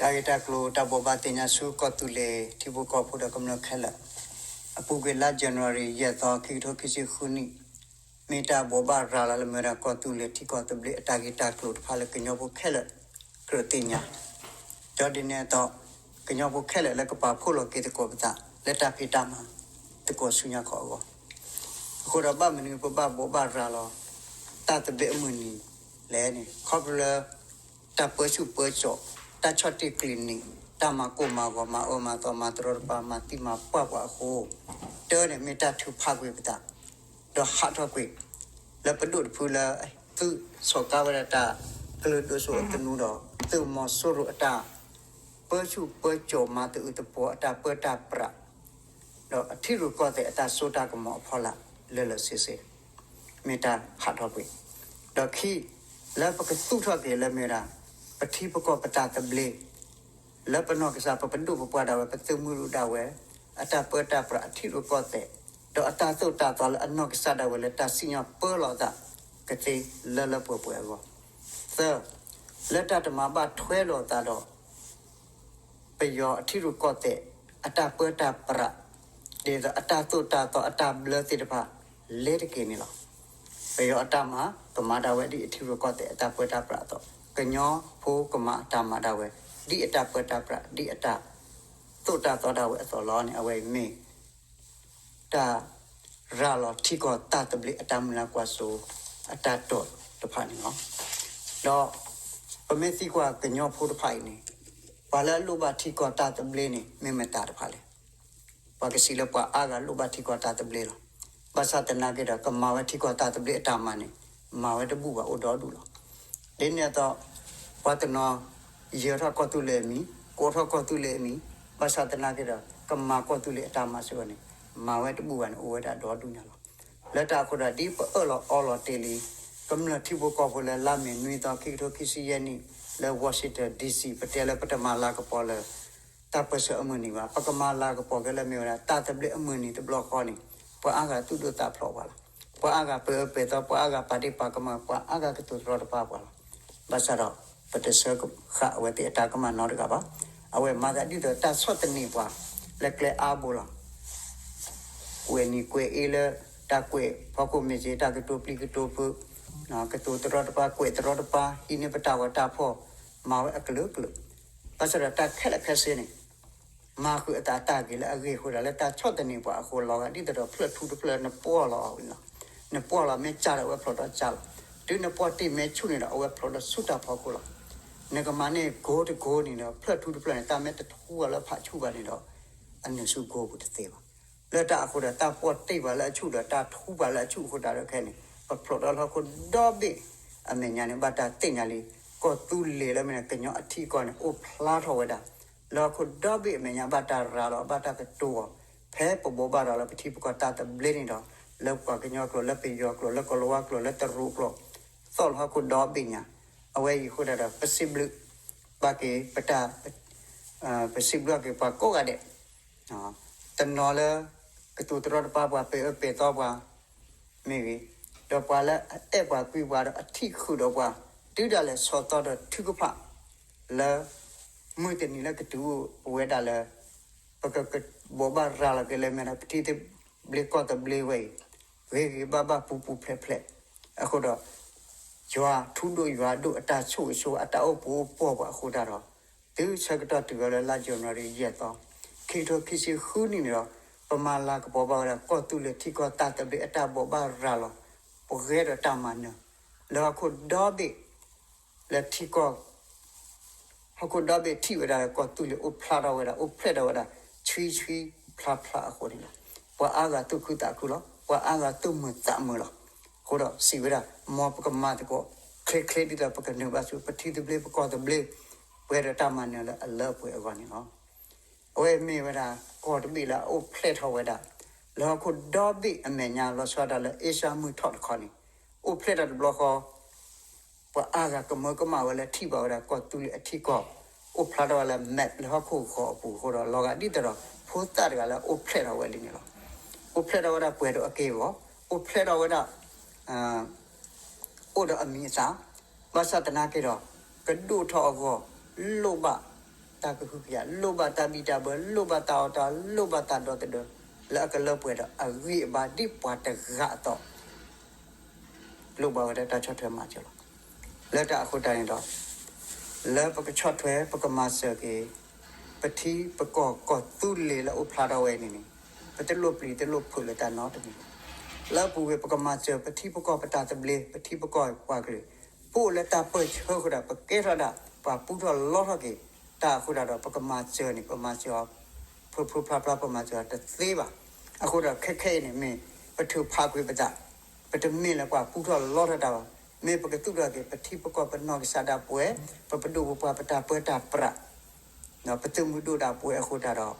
တၢ်ဂ့ၢ်တၢ်ကျိၤ တၢ်ဘိးဘၣ်သ့ၣ်ညါဆူကီၢ်သူလ့ၤထံဖိကီၢ်ဖိဒီးကမျၢၢ်ခဲလၢာ်, အပူၤကွံာ်လါ January ယဲၢ်သီ ခံကထိခံဆံဃုနံၣ်, မ့ၢ်တၢ်ဘိးဘၣ်ရၤလီၤလၢမ့ၢ်ဝဲဒၣ်ကီၢ်သူလ့ၤထံကီၢ်သဘျ့အတၢ်ဂ့ၢ်တၢ်ကျိၤတဖၣ်လၢကညီဖိခဲလၢာ်ကြၢးသ့ၣ်ညါ, ဒီးဒ်န့ၣ်အသိး ကညီဖိခဲလၢာ်လၢကပာ်ဖှိၣ်လီၤက့ၤသကိးပသး လၢတၢ်ဖံးတၢ်မၤသကိးဆူညါခီအဂီၢ်, အဃိဒီးဘၣ်မနုၤပဘၣ်ဘိးဘၣ်ရၤလီၤ တၢ်သဘျ့အမုၢ်နံၤလဲၣ်န့ၣ် ခီဖျိလၢ တၢ်ပၢဆူၣ်ပၢစိး, တၢ်ဆီၣ်တံၢ်ကျံၤနံၤ, တၢ်မၤကိၢ်မၤဂီၤ မၤအၢမၤသီ မၤတရီတပါ မၤသံမၤပှၢ်ပှၤအဃိ, တၢ်န့ၣ်မ့ၢ်တၢ်ထုးဖးကွံာ်ပသး, ဒီးဟးထီၣ်ကွံာ် လၢပဒိၣ်တဖုလၢ သုးဆီၣ်ကါဝဲဒၣ်တၢ်ကလုာ်ဒိၣ်စိအသနူဒီး သုးမီၤစိရိၤအတၢ် ပၢဆူၣ်ပၢစိး မၤသအုးသပှီၤအတၢ်ပၢတၢ်ပြး ဒီးအထံရူၢ်ကီၢ်သဲးအတၢ်စိတၢ်ကမီၤအဖီလာ် လၢာ်လၢာ်ဆ့ဆ့ မ့ၢ်တၢ်ဟးထီၣ်ကွံာ်, ဒီးခံ လၢပကသူၣ်ထီၣ်က့ၤလၢမ့ၢ်ဝဲဒၣ် ပထံပကီၢ်ပတၢ်သဘျ့ လၢပနီၢ်ကစၢ်ပပဒိၣ်ပပှၢ်ဒၣ်ဝဲ ပသုးမုၢ်ဒိၣ်ဒၣ်ဝဲ အတၢ်ပၢတၢ်ပြးအထံရူၢ်ကီၢ်သဲး, ဒီးအတၢ်သိၣ်တၢ်သီလၢအနီၢ်ကစၢ်ဒၣ်ဝဲလၢတၢ်စံၣ်ညီၣ်ပၢလီၤအသး ကသ့လၢလၢပှဲၤပှဲၤအဂီၢ်, သၢ လၢတၢ်တမၤဘၣ်ထွဲလိာ်သးဒီး ပယီၤအထံရူၢ်ကီၢ်သဲး အတၢ်ပၢတၢ်ပြး ဒ်သိးအတၢ်သိၣ်တၢ်သီအတၢ်ဘျၢသ့ၣ်တဖၣ် လဲၤတက့ၢ်န့ၣ်လီၤ. ပယီၤအတၢ်မၤ ကမၤဒၣ်ဝဲဒ်အထံရူၢ်ကီၢ်သဲးအတၢ်ပၢတၢ်ပြးအသိး, ကညီဖိကမၤအတၢ်မၤဒၣ်ဝဲ ဒ်အတၢ်ပၢတၢ်ပြး ဒ်အတၢ်သိၣ်တၢ်သီဒၣ်ဝဲအသိးလီၤန့ၣ် အဝဲအံၤမ့ၢ် တၢ်ရၤလီၤထံကီၢ်တၢ်သဘျ့အတၢ်မုၢ်လၢ်ကွၢ်စိ အတၢ်တိာ်တဖၣ်န့ၣ်လီၤ. ဒီးပမ့ၢ်သံကွၢ်ကညီဖိတဖၣ်အံၤန့ၣ် ပှၤလၢအလိၣ်ဘၣ်ထံကီၢ်တၢ်သဘျ့န့ၣ် မ့ၢ်မတၤတဖၣ်လဲၣ်. ပှၤကစံးလၢပှၤအါဂၤလိၣ်ဘၣ်ထံကီၢ်တၢ်သဘျ့လီၤ. ဘၣ်ဆၣ်သနာ်က့ဒီး ကမၤဝဲထံကီၢ်တၢ်သဘျ့အတၢ်မၤန့ၣ် မၤဝဲတဘူၣ်ဘၣ် အိၣ်ဒီဒူၣ်လီၤ. ဒ်န့ၣ်အသိး ပှၤတနီၤ ယၢၤထီၣ်ကီၢ်သူလ့ၤအမံၤ, ကိးထီၣ်ကီၢ်သူလ့ၤအမံၤ, ဘၣ်ဆၣ်သနာ်က့ဒီး ကမၤကီၢ်သူလ့ၤအတၢ်မၤစ့ၢ်ကီးန့ၣ် မၤဝဲတဘူၣ်ဘၣ်န့ၣ် အိၣ်ဝဲဒၣ်ဒီဒူၣ်ညါလီၤ. လၢတၢ်အဃိဒီး ဒ်ပအၢၣ်လီၤအီလီၤတ့ၢ်လံ ကမျၢၢ်ထံဖိကီၢ်ဖိလၢ လါမ့ၤနွံသီ ခံကထိခံဆံယဲၢ်နံၣ် လၢ Washington D C ပတဲလၢပတမၤလၤကပီၤလၢ တၢ်ပၢဆှၢအမုၢ်နံၤဘၣ်. ပကမၤလၤကပီၤက့ၤလၢမ့ၢ်ဝဲဒၣ် တၢ်သဘျ့အမုၢ်နံၤတဘျီဃီန့ၣ် ပှၤအါဂၤသူၣ်ဒိၣ်သးဖျိးပှၤလီၤ. ပှၤအါဂၤပၢအၢပှဲၤသီ, ပှၤအါဂၤပာ်ဒ့ၣ်ပာ်ကမၢ်, ပှၤအါဂၤကတိၤတရီတပါပှၤလီၤ. ဘၣ်ဆၣ်ဒီး ပတဆၢဃာ်အဝဲသ့ၣ်အတၢ်ကမၣ်နီတဂၤဘၣ်. အဝဲမၤသးဒ်သိးတၢ်ဆီၣ်သနံးပှၤ လၢကျဲအါဘိလီၤ. ကွဲးနံၤကွဲးအ့လၢ တၢ်ကွဲးဖီခိၣ်မ့ၢ်ဂ့ၤ, တၢ်ကတိၤပျံၤကတိၤဖုး, ကတိၤတရီတပါ, ကွဲးတရီတပါ, ဟံးန့ၢ်ပတၢ်ဂီၤတၢ်ဖီၣ်, မၤဝဲအကလုာ်ကလုာ်. ဘၣ်ဆၣ်ဒီးတၢ်ခဲလၢာ်ခဲဆ့န့ၣ် မၤဃုာ်အသးတၢ်ဂ့ၤလၢအဂ့ၢ်အဃိဒီး လၢတၢ်ဆီၣ်သနံးပှၤအဃိ လီၤဂာ်ဒ်သိးဒီး ဖျၢၣ်ထူတဖျၢၣ် နပှီၢ်လီၤအီၤဝံၤလီၤ. နပှီၢ်လီၤမ့ၢ်ကၢ်ဒီး အဝဲဖျိးဒီးကၢ်လီၤ. တုၤနပှီၢ်တ့ၢ်မ့ၢ်ဆူၣ်န့ၣ်ဒီး အဝဲဖျိးဒီးဆူတၢ်ဖီခိၣ်လီၤ. နကမၤန့ၢ်ကိတကိန့ၣ်ဒီး ဖျၢၣ်ထူတဖျၢၣ်န့ၣ် တၢ်မ့ၢ်တထူအီၤလၢဖးဆူၣ်ဘၣ်န့ၣ်ဒီး အနုာ်ဆူကိပူၤတသ့ဘၣ်. လၢတၢ်အဃိဒီး တၢ်ပှီၢ်တ့ၢ်ပှၤလၢအဆူၣ်ဒီး တၢ်ထူပှၤလၢအဆူၣ်အဃိ တၢ်ရဲၣ်ခဲန့ၣ် ပဖျိးဒီးလၢဟီၣ်ခိၣ်ဒီဘ့ၣ်အမဲာ်ညါန့ၣ် ဘၣ်တၢ်သ့ၣ်ညါလံ. ကီၢ်သူလ့ၤလၢမ့ၢ်ကညီအထံအကီၢ်န့ၣ် အိၣ်ဖျါထီၣ်ဝဲဒၣ် လၢဟီၣ်ခိၣ်ဒီဘ့ၣ်အမဲာ်ညါ ဘၣ်တၢ်ရၤလီၤ ဘၣ်တၢ်ကတိၤအီၤ ဖဲပဘိးဘၣ်ရၤလီၤ ပထံပကီၢ်တၢ်သဘျ့န့ၣ်ဒီး လၢပှၤကညီကျိာ် လၢပယီၤကျိာ် လၢကလၤဝါကျိာ် လၢတရူးကျိာ် သီၣ်လီၤဟီၣ်ခိၣ်ဒီဘ့ၣ်ညါ. အဝဲအံၤအဃိဒီး ပစံးဘျုးဘၣ်က့ၤ ပတၢ် ပစံးဘျုးက့ၤပှၤကိးဂၤဒဲး တနီၤလၢ ကတိၤတရီတပါပှၤ ပှဲၤအၢပှဲၤသီပှၤ မ့ၢ်ဂ့ၤ, ဒီးပှၤလၢအအဲၣ်ပှၤကွံပှၤဒီးအထံၣ်ဃုာ်ဒီးပှၤ တုၤဒၣ်လဲာ်ဆီၣ်သီဒီးထုကဖၣ် လၢ မုၢ်တနံၤလၢကတုၤအိၣ်ဝဲဒၣ်လၢ ပကဘိးဘၣ်ရၤလီၤက့ၤလၢမ့ၢ်ဒီး ပထံသဘျ့ကီၢ်သဘျ့ဝဲအံၤ ဂ့ၤဂ့ၤဘၣ်ဘၣ်ပူၤပူၤဖျဲးဖျဲး အဃိဒီး ယွၤထူဒိၣ်ယွၤဒိၣ်အတၢ်ဆိၣ်ဂ့ၤဆိၣ်ဝါ အတၢ်အိၣ်ပူၤအိၣ်ပှီၢ်ပှၤအဃိတၢ်ဒီး တုၤဆၢကတီၢ်တုၤဝဲလၢလါ January ယဲၢ်သီ ခံကထိခံဆံဃုနံၣ်န့ၣ်ဒီး ပမၤလၤကပီၤဘၣ်ဝဲဒၣ် ကီၢ်သူလ့ၤထံကီၢ်တၢ်သဘျ့အတၢ်ဘိးဘၣ်ရၤလီၤ ပှဲၤဒီးတၢ်မၤနၢၤ လၢဟီၣ်ခိၣ်ဒီဘ့ၣ် လၢထံကီၢ် ဟီၣ်ခိၣ်ဒီဘ့ၣ်ထံၣ်ဝဲဒၣ်လၢကီၢ်သူလ့ၤအိၣ်ဖျါထီၣ်ဝဲဒၣ် အိၣ်ဖျဲၣ်ထီၣ်ဝဲဒၣ် ဆှံဆှံဖျါဖျါအဃိန့ၣ်လီၤ. ပှၤအါဂၤသူၣ်ခုသးခုလီၤ. ပှၤအါဂၤသူၣ်မုာ်သးမုာ်လီၤ. အဃိဒီးစံးဝဲဒၣ် မ်ပကမၤသကိး ချ့ချ့ဒ်သိးပကနုာ်ဘၣ်ဆူ ပထံသဘျ့ပကီၢ်သဘျ့ ပှဲၤဒီးတၢ်မၤနၢၤလၢအလၢအပှဲၤအဂီၢ်န့ၣ်လီၤ. အဝဲမ့ၢ်ဝဲဒၣ် ကီၢ်တဘ့ၣ်လၢအအိၣ်ဖျဲၣ်ထီၣ်ဝဲဒၣ် လၢဟီၣ်ခိၣ်ဒီဘ့ၣ်အမဲာ်ညါ လီၤဆီဒၣ်တၢ်လၢ အ့ရှါမုၢ်ထီၣ်တခီန့ၣ် အိၣ်ဖျဲၣ်ထီၣ်တဘျီဃီ ပှၤအါဂၤကမၢကမၣ်ဝဲလၢထံၣ်ဘၣ်ဝဲဒၣ် ကီၢ်သူလ့ၤအထံကီၢ် အိၣ်ဖျါထီၣ်ဝဲလၢ map လၢဟီၣ်ခိၣ်ဂီၤအပူၤအဃိဒီး လီၤဂာ်ဒ်သိးဒီး ဖိသၣ်တဂၤလၢအအိၣ်ဖျဲၣ်ထီၣ်ဝဲလံန့ၣ်လီၤ. အိၣ်ဖျဲၣ်ထီၣ်ဝဲဒၣ်ပှဲၤဒီးအက့ၢ်အဂီၤ, အိၣ်ဖျဲၣ်ထီၣ်ဝဲဒၣ် အိၣ်ဒီးအမံၤအသၣ်, ဘၣ်ဆၣ်သနာ်က့ဒီး ကဒိၣ်ထီၣ်အဂီၢ် လိၣ်ဘၣ် လိၣ်ဘၣ်တၢ်ကဟုကယာ်, လိၣ်ဘၣ်တၢ်ဘံၣ်တၢ်ဘၢ, လိၣ်ဘၣ်တၢ်အီၣ်တၢ်အီ, လိၣ်ဘၣ်တၢ်ဒီသဒၢ, လၢအကလၢပှဲၤဒီးအဂံၢ်အဘါဒ်ပှၤတဂၤအသိး လိၣ်ဘၣ်ဝဲဒၣ်တၢ်ဆီၣ်ထွဲမၤစၢၤလီၤ. လၢတၢ်အဃိတၢ်န့ၣ်ဒီး လၢပကဆီၣ်ထွဲ ပကမၤစၢၤက့ၤ ပထံပကီၢ် ကီၢ်သူလ့ၤလၢအိၣ်ဖျါထီၣ်ဝဲအံၤန့ၣ်န့ၣ်, ပတလိၣ်ပျံၤတလိၣ်ဖုးလၢတၢ်နီတမံၤ, လၢအပူၤကွံာ် ပကမၤစၢၤပထံပကီၢ် ပတၢ်သဘျ့, ပထံပကီၢ်ပှၤကလုာ်, ပအိၣ်လၢတၢ်ပၢၢ်ဆၢအဃိဒီး ပကဲထီၣ်ဒၣ်ပှၤပူထီၣ်လီထီၣ်က့ၤ တၢ်အဃိတၢ်ဒီး ပကမၤစၢၤန့ၣ် ပမၤစၢၤအီၤ ဖုဖုဖျါဖျါ ပမၤစၢၤအီၤတသ့ဘၣ်. အဃိဒီးခဲခဲအံၤန့ၣ် မ့ၢ်ပထုးဖးကွံာ်ပသး, ပတမ့ၢ်လၢပှၤပူထီၣ်လီထီၣ်တၢ်ဘၣ်. မ့ၢ်ပကသူၣ်ထီၣ်က့ၤ ပထံပကီၢ် ပနီၢ်ကစၢ်ဒၣ်ပှဲၤ, ပပဒိၣ်ပပှၢ် ပတၢ်ပၢတၢ်ပြး ပသုးမုၢ်ဒိၣ်ဒၣ်ပှဲၤအဃိတၢ်ဒီး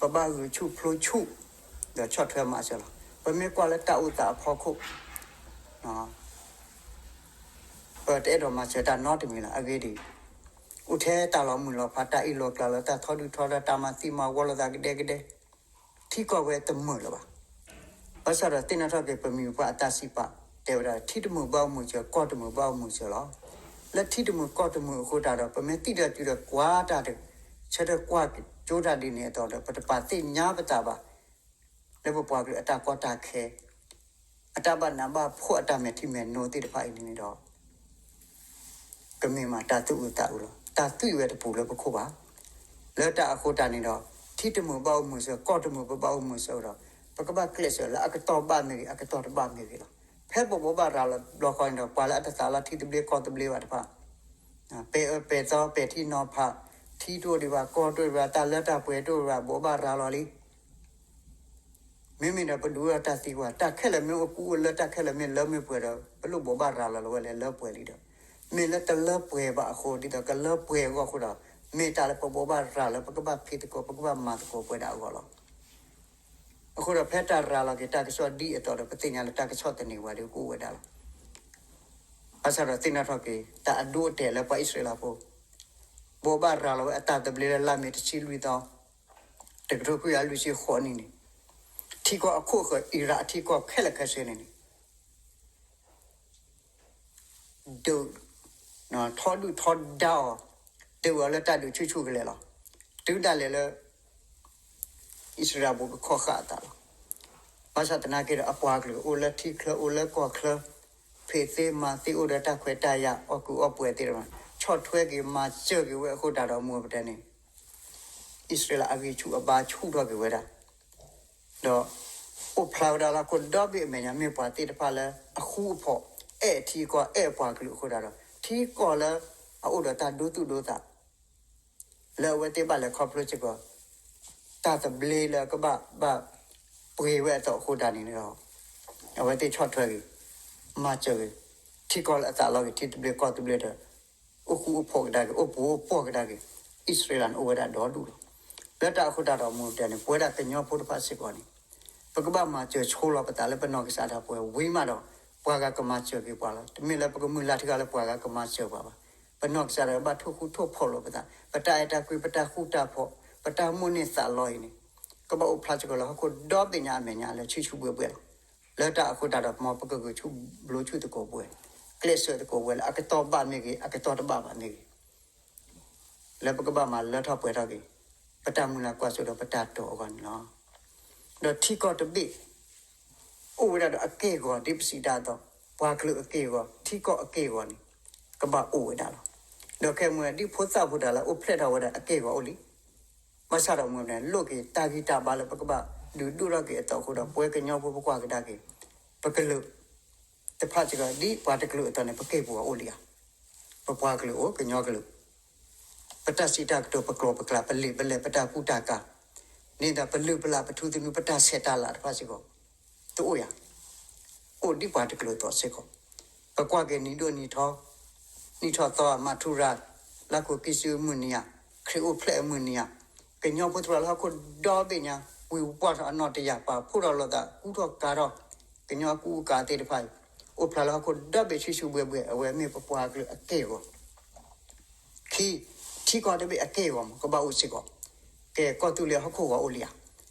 ပဘၣ်ဂုာ်ဆူၣ်ဖျိဆူၣ် ဒီးဆီၣ်ထွဲမၤစၢၤလီၤ. ပမ့ၢ်ကွၢ်လၢတၢ်အိၣ်သးအဖီခိၣ် ပတအဲၣ်ဒိးမၤစၢၤတၢ်နီတမံၤလီၤ. အဂ့ၢ်ဒ်အံၤ, အိၣ်ထဲတၢ်လီၤမုၢ်လီၤဖး, တၢ်အ့ၣ်လိာ်ကျါလီၤ, တၢ်ထီဒုၣ်ထီဒါ, တၢ်မၤသံမၤဝီလိာ်သးကဒဲကဒဲ, ထံကီၢ်ဝဲတမုာ်လၢၤဘၣ်. ဘၣ်ဆၣ်ဒီးသ့ၣ်နီၣ်ထီၣ်က့ၤ ပမိၢ်ပပၢ်အတၢ်စံးပာ် တဲဝဲဒၣ် ထံတမုာ်ဘၣ်အိၣ်မုာ်စၢၤ, ကီၢ်တမုာ်ဘၣ်အိၣ်မုာ်စၢၤလီၤ. လၢထံတမုာ်ကီၢ်တမုာ်အဃိတၢ်ဒီး ပမ့ၢ်သံဒီးတုၤဒီးကွၢ်တၢ်တ ဆၢထၢၣ်ကွၢ်ကၠိတၢ်ဒ်န့ၣ်အသိးဒီး ပတပာ်သ့ၣ်ညါပသးဘၣ် လၢပပှၤကလုာ်အတၢ်ကီတၢ်ခဲ, အတၢ်ဘၣ်နးဘၣ်ဖှီၣ် အတၢ်မဲာ်ထံမဲာ်နိသ့ၣ်တဖၣ်အံၤန့ၣ်ဒီး ကမ့ၢ်မးတၢ်သူၣ်အုးသးအုးလီၤ. တၢ်သွံၣ်ဝဲတပူၤလၢပခိၣ်ဘၣ်. လၢတၢ်အဃိတၢ်န့ၣ်ဒီး ထံတမုာ်ဘၣ်အိၣ်မုာ်စၢၤ, ကီၢ်တမုာ်ပဘၣ်အိၣ်မုာ်စၢၤဒီး ပကဘၣ်ကျဲးစၢးလၢအကတီၢ်ဘၣ်မ့ၢ်ဂ့ၤ, အကတီၢ်တဘၣ်မ့ၢ်ဂ့ၤလီၤ. ဖဲပဘိးဘၣ်ရၤလီၤဘျီဃီန့ၣ်ဒီး ပှၤလၢအတသးလီထံသဘျ့ကီၢ်သဘျ့ဘၣ်တဖၣ် ပဲာ်အၢပဲာ်သီ ပဲာ်ထံနီၤဖး, ထံတအိၣ်ဒံးဘၣ်, ကီၢ်တအိၣ်ဒံးဘၣ်, တၢ်လၢတၢ်ပှဲၤတအိၣ်ဒံးဘၣ်, ဘိးဘၣ်ရၤလီၤလံ. မ့မ့ၢ်ဒီးပဒုးအိၣ်ဒီးတၢ်သံကွၢ်, တၢ်ခဲလၢာ်မ့ၢ်အိၣ်ကူအိၣ်လၢ တၢ်ခဲလၢာ်မ့ၢ်လၢမ့ၢ်ပှဲၤဒီး ပလိၣ်ဘိးဘၣ်ရၤလီၤလၢဝဲလဲၣ်, လၢပှဲၤလံဒီး, မ့ၢ်လၢတလၢပှဲၤဘၣ်အဃိ ဒ်သိးကလၢပှဲၤအဂီၢ်အဃိဒီး မ့ၢ်တၢ်လၢပဘိးဘၣ်ရၤလၢ ပကဘၣ်ဖံးသကိး ပကဘၣ်မၤသကိးပဝဲဒၣ်အဂီၢ်လီၤ. အဃိဒီးဖဲတၢ်ရၤလီၤက့ၤတၢ်ကစီၣ်ဒ်အသိးဒီး ပသ့ၣ်ညါလၢတၢ်ကဆီၣ်သနံးဝဲဒီးကအိၣ်ဝဲဒၣ်လီၤ. ဘၣ်ဆၣ်ဒီးသ့ၣ်နီၣ်ထီၣ်က့ၤ တၢ်အဒိအတဲာ်လၢပှၤအံၣ်စရ့လးဖိ ဘိးဘၣ်ရၤလီၤဝဲအတၢ်သဘျ့လၢလါမ့ၤတဆံလွံၢ်သီ တကထိခွံကယၤလွံၢ်ဆံဃိးနံၣ်န့ၣ်, ထံကီၢ်အခိၣ်ဃၢၤ အံရၣ်အထံကီၢ်ခဲလၢာ်ခဲဆ့န့ၣ်န့ၣ် ဒုး ထီဒုၣ်ထီဒါအီၤ, ဒုးအီၤလၢတၢ်ဒုးဆူၣ်ဆူၣ်ကလဲာ်လီၤ. တုၤဒၣ်လဲာ်လၢ အံၣ်စရ့လးဖိကခီၣ်ဃာ်အသးလီၤ. ဘၣ်ဆၣ်သနာ်က့ဒီး အပှၤကလုာ်အိၣ်လၢထံချၢ အိၣ်လၢကီၢ်ချၢ, ဖံးသ့မၤသ့ အိၣ်ဒီးတၢ်ခွဲးတၢ်ယာ် အီၣ်ကုးအီပှဲၤသ့ၣ်တဖၣ် ဆီၣ်ထွဲက့ၤမၤစၢၤက့ၤဝဲအဃိတၢ်ဒီး မုၢ်ပတဲန့ၣ် အံၣ်စရ့လးအဂံၢ်ဆူၣ်အဘါဆူၣ်ထီၣ်က့ၤဝဲဒၣ် ဒီး အိၣ်ဖျါဝဲဒၣ်လၢဟီၣ်ခိၣ်ဒီဘ့ၣ်အမဲာ်ညါ မ့ၢ်ပှၤသ့ၣ်တဖၣ်လၢအဃူအဖိး အဲၣ်ထံကီၢ်အဲၣ်ပှၤကလုာ်အဃိတၢ်ဒီး ထံကီၢ်လၢအအိၣ်ဒီးတၢ်ဒိသူၣ်ဒိသး လၢအဝဲသ့ၣ်ဘၣ်လဲၤခီဖျိစ့ၢ်ကီး တၢ်သဘျ့လၢကဘၣ်ဘၣ်ပှ့ၤဝဲအသိးအဃိတၢ်န့ၣ်ဒီး အဝဲသ့ၣ်ဆီၣ်ထွဲက့ၤ မၤစၢၤက့ၤ ထံကီၢ်လၢအသးလီက့ၤ ထံသဘျ့ကီၢ်သဘျ့ဒီး အိၣ်ဃူအိၣ်ဖိးကဒါက့ၤ အိၣ်ပူၤအိၣ်ပှီၢ်ကဒါက့ၤ အံၣ်စရ့လးန့ၣ်အိၣ်ဝဲဒၣ်ဒီဒူၣ်လီၤ. လၢတၢ်အဃိတၢ်ဒီး မုၢ်ပတဲန့ၣ် ပဝဲဒၣ်ကညီဖိတဖၣ်စ့ၢ်ကီးန့ၣ် ပကဘၣ်မၤစၢၤဆိလီၤပသးလၢပနီၢ်ကစၢ်ဒၣ်ပှဲၤဝံၤမးဒီး ပှၤဂၤကမၤစၢၤက့ၤပှၤလီၤ. တမ့ၢ်လၢပကမုၢ်လၢ်ထံဂၤလၢပှၤဂၤကမၤစၢၤပှၤဘၣ်. ပနီၢ်ကစၢ်ဒၣ်ဘၣ်ထိၣ်ဃူထိၣ်ဖိးလိာ်ပသး ပတၢ်အဲၣ်တၢ်ကွံ ပတၢ်ဃူတၢ်ဖိး ပတၢ်မိၣ်န့ၢ်သးလီအံၤန့ၣ် ကဘၣ်အိၣ်ဖျါစ့ၢ်ကီးလၢဟီၣ်ခိၣ်ဒီဘ့ၣ်ညါအမဲာ်ညါလၢဆံးဆူၣ်ဘှဲဘှဲလီၤ. လၢတၢ်အဃိတၢ်ဒီး မ်ပကဂုာ်ဆူၣ်ဘျိဆူၣ်သကိးပှဲၤ ကျဲးစၢးသကိးပှဲၤလၢအကတီၢ်ဘၣ်မ့ၢ်ဂ့ၤ အကတီၢ်တဘၣ်ဘၣ်မ့ၢ်ဂ့ၤ လၢပကဘၣ်မၤလၢထီၣ်ပှဲၤထီၣ်က့ၤ ပတၢ်မုၢ်လၢ်ကွၢ်စိဒီးပတၢ်တိာ်အဂီၢ်န့ၣ်လီၤ. ဒီးထံကီၢ်တဘ့ၣ် အိၣ်ဝဲဒၣ်ဒီးအက့ၢ်အဂီၤ ဒ်ပစံးတၢ်အသိး ပှၤကလုာ်အက့ၢ်အဂီၤ ထံကီၢ်အက့ၢ်အဂီၤန့ၣ် ကဘၣ်အိၣ်ဝဲဒၣ်လီၤ. ဒီးခဲမုၢ်ဒ်ဖိသၣ်ဖိတၢ်လၢအိၣ်ဖျဲၣ်ထီၣ်ဝဲဒၣ်အက့ၢ်အဂီၤအိၣ်လံ. ဘၣ်ဆၣ်ဒီးမုၢ်န့ၣ် လိၣ်က့ၤတၢ်ဂံၢ်တၢ်ဘါလၢပကဘၣ်ဒုးဒိၣ်ထီၣ်က့ၤအသိးအဃိဒီး ပဝဲကညီဖိပကွၢ်ကဒါက့ၤ ပကလုာ် တဖၣ်စ့ၢ်ကီး ဒ်ပှၤတကလုာ်အသိးန့ၣ် ပက့ၢ်ပူၤအအိၣ်လံဧါ. ပပှၤကလုာ်အိၣ် ကညီကလုာ် ပတၢ်စံးတၢ်ကတိၤ ပကျိာ်ပကျါ ပလံာ်ပလဲၢ် ပတၢ်ကူတၢ်ကၤ န့ၣ်ဒီးပလုၢ်ပလၢ် ပထူသနူ ပတၢ်ဆဲးတၢ်လၤတဖၣ်စ့ၢ်ကီး တအိၣ်ဧါ. အိၣ်ဒ်ပှၤတကလုာ်အသိးစ့ၢ်ကီး ပကွၢ်က့ၤနံၣ်ဒိၣ်နံၣ်ထီ နံၣ်ထီၣ်သီ မၤထူရၤ လါခိၣ်ကံၢ်စုမုၢ်နံၤဧါ ခရံာ်အိၣ်ဖျဲၣ်အမုၢ်နံၤဧါ ကညီဖိသရၣ်လၢဟီၣ်ခိၣ်ဒီဘ့ၣ်ညါ ဝံၤဝါထီၣ်အနီၢ်တယၢ် ပာ်ဖှိၣ်ထီၣ်လိာ်သး ကူထီၣ်ကၤထီၣ် ကညီအကူအကၤသ့ၣ်တဖၣ်အံၤ အိၣ်ဖျါလၢဟီၣ်ခိၣ်ဒီဘ့ၣ်ဆံးဆူၣ်ဘှဲဘှဲ အဝဲမ့ၢ်ပပှၤကလုာ်အက့ၢ်အဂီၤ ခံ, ထံကီၢ်တဘ့ၣ်အက့ၢ်အဂီၤမး ကဘၣ်အိၣ်စ့ၢ်ကီး ကဲ ကီၢ်သူလ့ၤဟီၣ်ခိၣ်ဂီၤအိၣ်လံဧါ.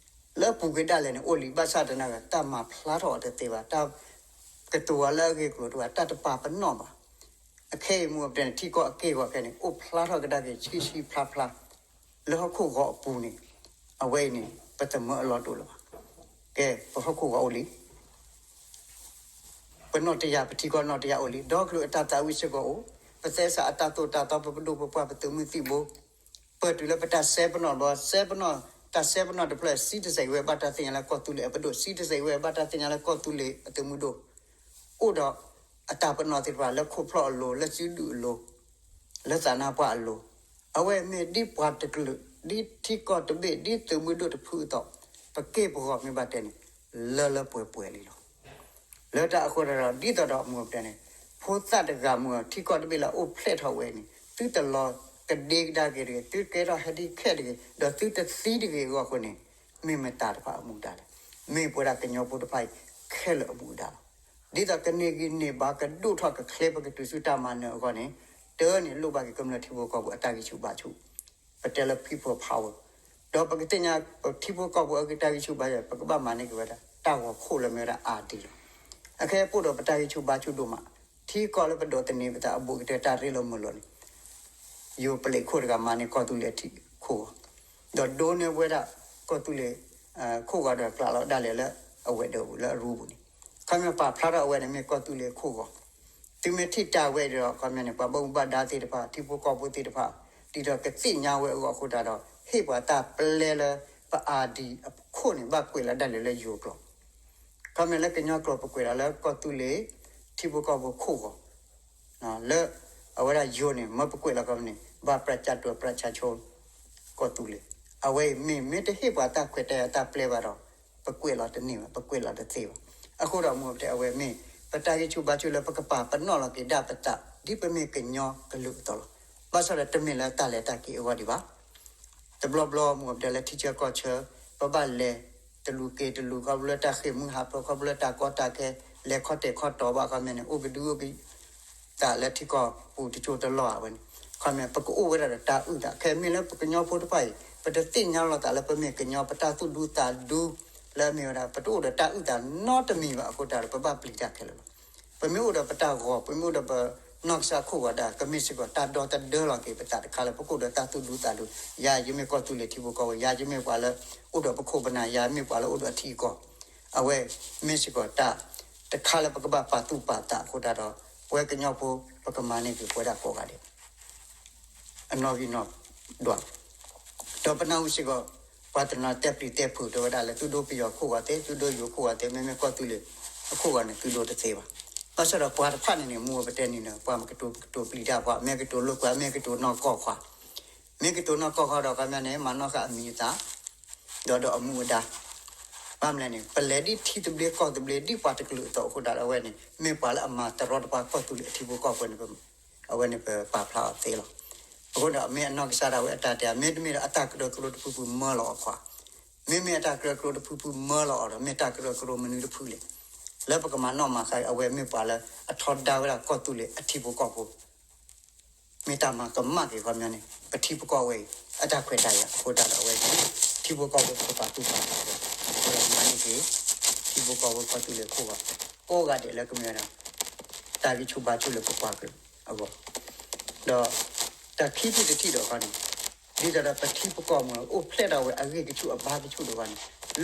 လၢပူၤကွံာ်ဒၣ်လဲာ်န့ၣ် အိၣ်လံ ဘၣ်ဆၣ်သနာ်က့ တၢ်မၤဖျါထီၣ်အီၤတသ့ဘၣ်, တၢ်ကတိၤအီၤလၢအဂ့ၢ်အကျိၤတအိၣ်ဘၣ်, တၢ်တပာ်ပနီၣ်ဘၣ်. အခဲအံၤမုၢ်ပတဲန့ၣ် ထံကီၢ်အက့ၢ်အဂီၤခဲအံၤန့ၣ် အိၣ်ဖျါထီၣ်ကဒါက့ၤဆံးဆံးဖျါဖျါ လၢဟီၣ်ခိၣ်ဂီၤအပူၤန့ၣ်, အဝဲအံၤန့ၣ် ပတမၢအလီၢ်တအိၣ်လၢၤဘၣ်. ကဲ, ပဟီၣ်ခိၣ်ဂီၤအိၣ်လံ, ပနီၣ်တယၢ် ပထံကီၢ်နီၣ်တယၢ်အိၣ်လံ, ဒီကလုာ်အတၢ်သးဝံၣ်စ့ၢ်ကီးအိၣ်, ပသဲစးအတၢ်သိၣ်တၢ်သီ ပပဒိၣ်ပပှၢ် ပသုးမုၢ်သံၣ်ဘိ, ပတုၤလၢပတၢ်စဲပနီၣ်ဘျီ, စဲပနီၣ်, တၢ်စဲပနီၣ်တဖျၢၣ် စံတစဲးဝဲ ဘၣ်တၢ်သ့ၣ်ညါလၢကီၢ်သူလ့ၤအပဒိၣ်, စံတစဲးဝဲ ဘၣ်တၢ်သ့ၣ်ညါလၢကီၢ်သူလ့ၤအသုးမုၢ်ဒိၣ်, အိၣ်ဒီးအတၢ်ပနီၣ်သ့ၣ်တဖၣ် လၢခိၣ်ဖျီၣ်အလိၤ, လၢစုဒုၣ်အလိၤ, လၢသးနါပှၢ်အလိၤ, အဝဲမ့ၢ်ဒ်ပှၤတကလုာ်, ဒ်ထံကီၢ်တဘ့ၣ်, ဒ်သုးမုၢ်ဒိၣ်တဖုအသိး, ပက့ၢ်ပဂီၤမ့ၢ်ဘၣ်တဲန့ၣ်, လၢလၢပှဲၤပှဲၤလံလီၤ. လၢတၢ်အဃိတၢ်ဒီး ဒ်သိးဒီးမုၢ်ပတဲန့ၣ်, ဖိသၣ်တဂၤမုၢ် ထံကီၢ်တဘ့ၣ်လၢအအိၣ်ဖျဲၣ်ထီၣ်ဝဲန့ၣ်, သုတလီၤကဒ့ကဒါက့ၤတဂ့ၤ, သုကဲထီၣ် handicap တဂ့ၤ, ဒီးသုတသံတဂ့ၤအဂီၢ်အဃိန့ၣ်, မ့ၢ်မတၤတဖၣ်အမူဒါလဲၣ်. မ့ၢ်ပဝဲဒၣ်ကညီဖိတဖၣ်အံၤခဲလၢာ်အမူဒါလီၤ. ဒ်သိးကန့ၢ်ဂံၢ်န့ၢ်ဘါ ကဒိၣ်ထီၣ်ကချ့ ပကတုၤဆူတၢ်မၤနၢၤအဂီၢ်န့ၣ်, တၢ်န့ၣ်လိၣ်ဘၣ်က့ၤကမျၢၢ်ထံဖိကီၢ်ဖိအတၢ်ဂံၢ်ဆူၣ်ဘါဆူၣ်, ပတဲလၢ people power, ဒီးပကသ့ၣ်ညါပထံဖိကီၢ်ဖိအဂ့ၢ် တၢ်ဂံၢ်ဆူၣ်ဘါဆူၣ် ပကဘၣ်မၤန့ၢ်က့ၤဝဲဒၣ် တၢ်ဂီၤခိၣ်လၢမ့ၢ်ဝဲဒၣ် ID လီၤ. အခဲအံၤပအိၣ်ဒီးပတၢ်ဂံၢ်ဆူၣ်ဘါဆူၣ်ဒိၣ်မး, ထံကီၢ်လၢပဒိးသန့ၤပသး အဘူးကတၢၢ်တၢ်ရ့လိာ်မုာ်လိာ်န့ၣ်, ယိၤပလံးခိၣ်တဂၤမၤန့ၢ်ကီၢ်သူလ့ၤအထံခိၣ်ဂီၤ, ဒီးဒိးန့ၢ်ဝဲဒၣ်ကီၢ်သူလ့ၤ ခိၣ်ဂီၤဒီးကျးလီၤဒၣ်လဲာ်လၢအဝဲၤဒၢးပူၤ လၢအရူပူၤန့ၣ်, ခီမ့ၢ်ပာ်ဖျါထီၣ်အဝဲန့ၣ်မ့ၢ်ကီၢ်သူလ့ၤခိၣ်ဂီၤ, သုမ့ၢ်ထံၣ်တၢ်ဝဲအံၤဒီး ခီမ့ၢ်န့ၣ် ပှၤဘၣ်မူဘၣ်ဒါသ့ၣ်တဖၣ် ထံဖိကီၢ်ဖိသ့ၣ်တဖၣ် ဒ်သိးကသ့ၣ်ညါဝဲအဂီၢ်အဃိတၢ်ဒီး ဟ့ၣ်ပှၤတၢ်ပျဲလၢ ပ ID အခိၣ်န့ၣ် ဘၣ်ကွဲးလီၤဒၣ်လဲာ်လၢယိၤကျိာ်, ခီမ့ၢ်လၢကညီကျိာ် ပကွဲးလီၤလၢကီၢ်သူလ့ၤ ထံဖိကီၢ်ဖိခိၣ်ဂီၤ လၢအဝဲဒၣ်ယိၤန့ၣ် မ့ၢ်ပကွဲးလီၤခီမ့ၢ်န့ၣ် ဘၣ်ပြၢ်ကၠၢ်တိၤပြၢ်ဆါဆိ ကီၢ်သူလ့ၤ, အဝဲအံၤမ့ၢ် မ့ၢ်တဟ့ၣ်ပှၤတၢ်ခွဲးတၢ်ယာ်တၢ်ပျဲဘၣ်ဒီး ပကွဲးလီၤတန့ၢ်ဘၣ်, ပကွဲးလီၤတသ့ဘၣ်. အဃိဒီးမုၢ်ပတဲအဝဲမ့ၢ် ပတၢ်ဂံၢ်ဆူၣ်ဘါဆူၣ်လၢပကပာ်ပနီၣ်လီၤက့ၤဒၣ်ပသး ဒ်ပမ့ၢ်ကညီကလုာ်အသိးလီၤ. ဘၣ်ဆၣ်ဒီးတမ့ၢ်လၢတၢ်လဲၤတၢ်က့ၤအဂီၢ်ဒံးဘၣ် တဘျီဘျီမုၢ်ပတဲလၢထံဆၢကီၢ်ဆၢ ပဘၣ်လဲၤတလူၤက့ၤတလူၤ ခီဖျိလၢတၢ်ဃ့ၢ်မှံဟးဖျိး ခီဖျိလၢတၢ်ကီတၢ်ခဲ လဲၤခီၣ်တဲာ်ခီၣ်တီၤဘၣ် ခီမ့ၢ်န့ၣ် အိၣ်ကဒုအိၣ်က သးလၢထံကီၢ်ပူၤတကၠိတလီၢ်အဝဲန့ၣ် ခီမ့ၢ် ပကအိၣ်ဝဲဒၣ်ဒီးတၢ်အုၣ်သး ခဲမ့ၢ်လၢပကညီဖိတဖၣ်အံၤ ပတသ့ၣ်ညါလီၤသးလၢပမ့ၢ်ကညီ ပတၢ်သူၣ်ဒူသးဒူ လၢအမ့ၢ်ဝဲဒၣ် ပတအိၣ်ဒီးတၢ်အုၣ်သးနီတမံၤဘၣ်အဃိတၢ်ဒီး ပဘၣ်ပျံၤတၢ်ခဲလၢာ်လီၤ. ပမ့ၢ်အိၣ်ဒီးပတၢ်ဂီၤ ပမ့ၢ်အိၣ်ဒီးပနီၢ်ကစၢ်ခိၣ်ဂီၤဒၣ် ကမ့ၢ်စ့ၢ်ကီးတၢ်ဒီသဒၢလီၤက့ၤပသးတခါလၢ ပကအိၣ်ဒီးတၢ်သူၣ်ဒူသးဒူ ယၤယမ့ၢ်ကီၢ်သူလ့ၤထံဖိကီၢ်ဖိ ယၤယမ့ၢ်ပှၤလၢအိၣ်ဒီးပခိၣ်ပနၢ် ယၤမ့ၢ်ပှၤလၢအိၣ်ဒီးအထံအကီၢ် အဝဲမ့ၢ်စ့ၢ်ကီးတၢ်တခါလၢပကဘၣ်ပာ်သူၣ်ပာ်သးအဃိတၢ်ဒီး ပဝဲကညီဖိ ပကမၤန့ၢ်က့ၤပဝဲဒၣ်ကိးဂၤဒဲး အနီၣ်ဂံၢ်နီၣ်ဒွး ဒီးပနၢ်ဟူစ့ၢ်ကီး ပှၤတနီၤတဲပျံၤတဲဖုးတဲဝဲဒၣ်လၢ သုဒိပယီၤခိၣ်ဂီၤသ့ သုဒိယိၤခိၣ်ဂီၤသ့ မ့မ့ၢ်ကီၢ်သူလ့ၤအခိၣ်ဂီၤန့ၣ် သုဒိတသ့ဘၣ်. ဘၣ်ဆၣ်ဒီးပှၤတဖၣ်န့ၣ်န့ၣ် မ့ၢ်ပတဲန့ၣ်လီၤ ပှၤမ့ၢ်ကတိၤကတိၤပျံၤတၢ်ပှၤ မ့ၢ်ကတိၤလိာ်ကွဲ မ့ၢ်ကတိၤနီၢ်ကီၢ်ခွါ မ့ၢ်ကတိၤနီၢ်ကီၢ်ခွါဒီး ခီမ့ၢ်န့ၣ် မၤနီၣ်ဃာ်အမံၤအသၣ် ဒီးဒီးအမူအဒါ ဘၣ်မနုၤလဲၣ်န့ၣ် ပလဲၤဒ်ထံသဘျ့ကီၢ်သဘျ့ ဒ်ပှၤတကလုာ်အသိးအဃိတၢ်ဒီး အဝဲန့ၣ် မ့ၢ်ပှၤလၢအမၤတရီတပါကီၢ်သူလ့ၤအထံဖိကီၢ်ဖိန့ၣ် အဝဲန့ၣ်ပပာ်ဖျါအီၤသ့လီၤ. အဃိဒီး မ့ၢ်အနီၢ်ကစၢ်ဒၣ်ဝဲအတၢ်တဲ မ့တမ့ၢ်ဒီးအတၢ်ကရၢကရိတဖုဖုမၢလီၤအီၤခွါ မ့မ့ၢ်အတၢ်ကရၢကရိတဖုဖုမၢလီၤအီၤဒီး မ့ၢ်တၢ်ကရၢကရိမနုၤတဖုလဲၣ် လၢပကမၤနီၣ်မၤဃါအံၤ အဝဲမ့ၢ်ပှၤလၢအထီဒါဝဲဒၣ်ကီၢ်သူလ့ၤအထံဖိကီၢ်ဖိ မ့ၢ်တၢ်မၤကမၣ်က့ၤခီပညီန့ၣ် ပထံပကီၢ်ဝဲအံၤ အတၢ်ခွဲးတၢ်ယာ်အဃိတၢ်ဒီးအဝဲ ထံဖိကီၢ်ဖိပကပာ်သူၣ်ပာ်သးအီၤ အဃိဒီးမၤန့ၢ်က့ၤ ထံဖိကီၢ်ဖိကီၢ်သူလ့ၤခိၣ်ဂီၤ ကိးဂၤဒဲးလၢကမ့ၢ်ဝဲဒၣ် တၢ်ဂံၢ်ဆူၣ်ဘါဆူၣ်လၢပပှၤကလုာ်အဂီၢ် ဒီး တၢ်ခံထံၣ်တထံၣ်ဒီးခီန့ၣ် ဒ်သိးဒီးပထံပကီၢ်မ့ၢ်အိၣ်ဖျဲၣ်ထီၣ်ဝဲအဂ့ၢ်ကဆူၣ်အဘါကဆူၣ်ဒီးခီန့ၣ်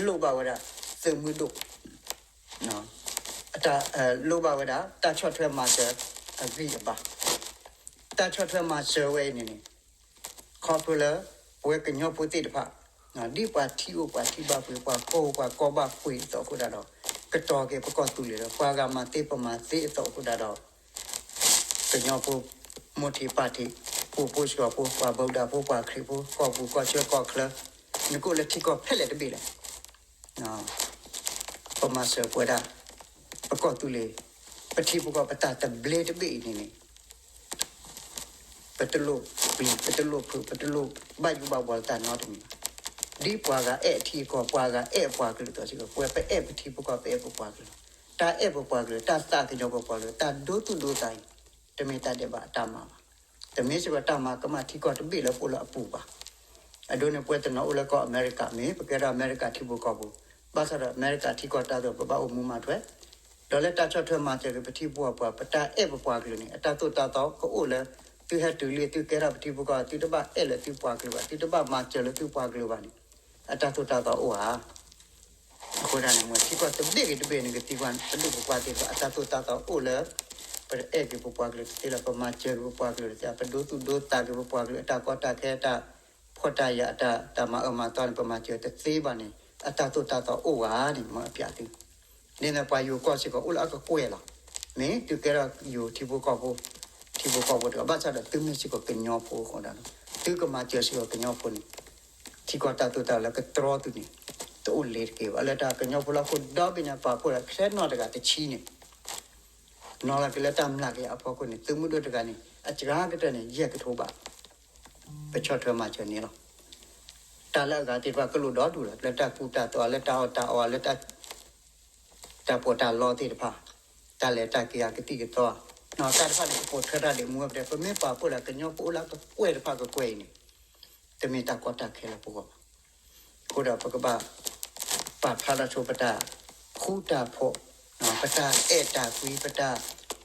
လိၣ်ဘၣ်ဝဲဒၣ် သုးမုၢ်ဒိၣ် အတၢ် လိၣ်ဘၣ်ဝဲဒၣ် တၢ်ဆီၣ်ထွဲမၤစၢၤအဂံၢ်အဘါ တၢ်ဆီၣ်ထွဲမၤစၢၤဝဲအံၤန့ၣ်န့ၣ် ခီဖျိလၢ ပဝဲကညီဖိသ့ၣ်တဖၣ် ဒ်ပှၤထံအိၣ်ပှၤထံဘၣ်ပှ့ၤ ပှၤကီၢ်အိၣ်ပှၤကီၢ်ဘၣ်ပှ့ၤအသိးအဃိတၢ်ဒီး ကတီၤက့ၤပကီၢ်သူလ့ၤဒီး ပှၤဂၤမၤသ့ပမၤသ့အသိးအဃိတၢ်ဒီး ကညီဖိ မိၢ်ထံးပၢ်ထံး ပှၤဖိဆှီဖိ ပှၤဗုဒ္ဓဖိ ပှၤခရံာ်ဖိ ကီၢ်ပူၤကီၢ်ချၢကီၢ်ချၢ နကအိၣ်လၢထံကီၢ်ဖဲလဲၣ်တဘ့ၣ်လဲၣ် ပမၤစၢၤပဝဲဒၣ် ပကီၢ်သူလ့ၤ ပထံပကီၢ်ပတၢ်သဘျ့တဘ့ၣ်အံၤန့ၣ်န့ၣ် ပတလိၣ်ပျံၤ ပတလိၣ်ဖုး ပတလိၣ်ဘၣ်ယိၣ်ဘၣ်ဘှီလၢတၢ်နီတမံၤဘၣ်. ဒ်ပှၤဂၤအဲၣ်ထံကီၢ် ပှၤဂၤအဲၣ်ပှၤကလုာ်အသိးစ့ၢ်ကီး ပဝဲပအဲၣ်ပထံပကီၢ် ပအဲၣ်ပပှၤကလုာ် တၢ်အဲၣ်ပပှၤကလုာ် တၢ်သးကညီၤပပှၤကလုာ် တၢ်ဒိသူၣ်ဒိသးအံၤ တမ့ၢ်တၢ်ဒဲးဘးအတၢ်မၤဘၣ်. တမ့ၢ်စ့ၢ်ကီးတၢ်မၤကမၣ်ထံကီၢ်တဘ့ၣ်လၢပအိၣ်လၢအပူၤဘၣ်. အဒိန့ၣ် ပဝဲတနီၤအိၣ်လၢကီၢ်အမဲရကၤ မ့ၢ်ပကဲထီၣ်အမဲရကၤထံဖိကီၢ်ဖိ ဘၣ်ဆၣ်ဒီးအမဲရကၤထံကီၢ်တၢ်သိး ပဘၣ်အိၣ်မူမၤထွဲ ဒီးလၢတၢ်ဆီၣ်ထွဲမၤစၢၤက့ၤပထံပှၤပှၤ ပတၢ်အဲၣ်ပပှၤကလုာ်န့ၣ် အတၢ်သိၣ်တၢ်သီကအိၣ်လၢ သုဟဲတုၤလံ သုကဲထီၣ်ပထံပကီၢ် သုတဘၣ်အဲၣ်လၢသုပှၤကလုာ်ဘၣ်, သုတဘၣ်မၤစၢၤလၢသုပှၤကလုာ်ဘၣ်န့ၣ် အတၢ်သိၣ်တၢ်သီအိၣ်ဧါ. အဃိဒၣ်န့ၣ် မ့ၢ်ထံကီၢ်တဘ့ၣ်ဂ့ၤတဘ့ၣ်န့ၣ် ကသံကွၢ်ပဒိၣ်ပပှၢ်သ့ၣ်တဖၣ် အတၢ်သိၣ်တၢ်သီအိၣ်လၢ ပအဲၣ်က့ၤပပှၤကလုာ်တသ့လၢၤ, ပမၤစၢၤက့ၤပပှၤကလုာ်တသ့, ပဒိသူၣ်ဒိသးက့ၤပပှၤကလုာ် အတၢ်ကီတၢ်ခဲ အတၢ်ဖှီၣ်တၢ်ယာ် အတၢ် တၢ်မၤအၢမၤသီန့ၣ် ပမၤစၢၤတသ့ဘၣ်န့ၣ် အတၢ်သိၣ်တၢ်သီအိၣ်ဧါန့ၣ် မ့ၢ်အပျးသု ဒ်န့ၣ်ပှၤယိၤကီၢ်စ့ၢ်ကီးအိၣ်လၢအကကွဲၢ်လီၤ. မ့ၢ်သုကဲထီၣ်ယိၤထံဖိကီၢ်ဖိ, ထံဖိကီၢ်ဖိတဂၤ ဘၣ်ဆၣ်ဒီးသုမ့ၢ်စ့ၢ်ကီးကညီဖိအဃိဒီး သုကမၤစၢၤစ့ၢ်ကီးကညီဖိန့ၣ် ထံကီၢ်တၢ်သိၣ်တၢ်သီလၢကတြီသုန့ၣ် တအိၣ်လ့ၤတက့ၢ်ဘၣ်. လၢတၢ်ကညီဖိလၢအဃိဒီဘ့ၣ်န့ၣ် ပာ်ဖှိၣ်ဒီးခဲနီၢ်တဂၤတဆံန့ၣ် နီၤလီၤက့ၤလၢတၢ်မျးကယၤအဖီခိၣ်န့ၣ် သုးမုၢ်ဒိၣ်တဂၤန့ၣ် အစှၤကတၢၢ်န့ၣ် ယဲၢ်ကထိဘး ပဆီၣ်ထွဲမၤစၢၤန့ၣ်လီၤ. တၢ်လၢအဂၤသ့ၣ်တဖၣ်ကလိၣ်ဒီဒူၣ်လီၤ, လၢတၢ်ကူတၢ်သိး လၢတၢ်အီၣ်တၢ်အီ လၢ တၢ်ပီးတၢ်လီသ့ၣ်တဖၣ်, တၢ်လဲၤတၢ်က့ၤအကသံၣ်ကသီ, တၢ်တဖၣ်န့ၣ် ကပိာ်ထွဲတၢ်ဒ်မူဝဲပတဲ, ပမ့ၢ်ပာ်ဖှိၣ်ဒီးကညီဖိအိၣ်လၢအကကွဲၢ်တဖၣ်ကကွဲၢ်အံၤန့ၣ် တမ့ၢ်တၢ်ကီတၢ်ခဲလၢပဂီၢ်ဘၣ်. အဃိဒီးပကဘၣ် ပာ်ဖျါထီၣ်ဆိပတၢ်ဃူတၢ်ဖိး, ပတၢ်အဲၣ်တၢ်ကွံ ပတၢ်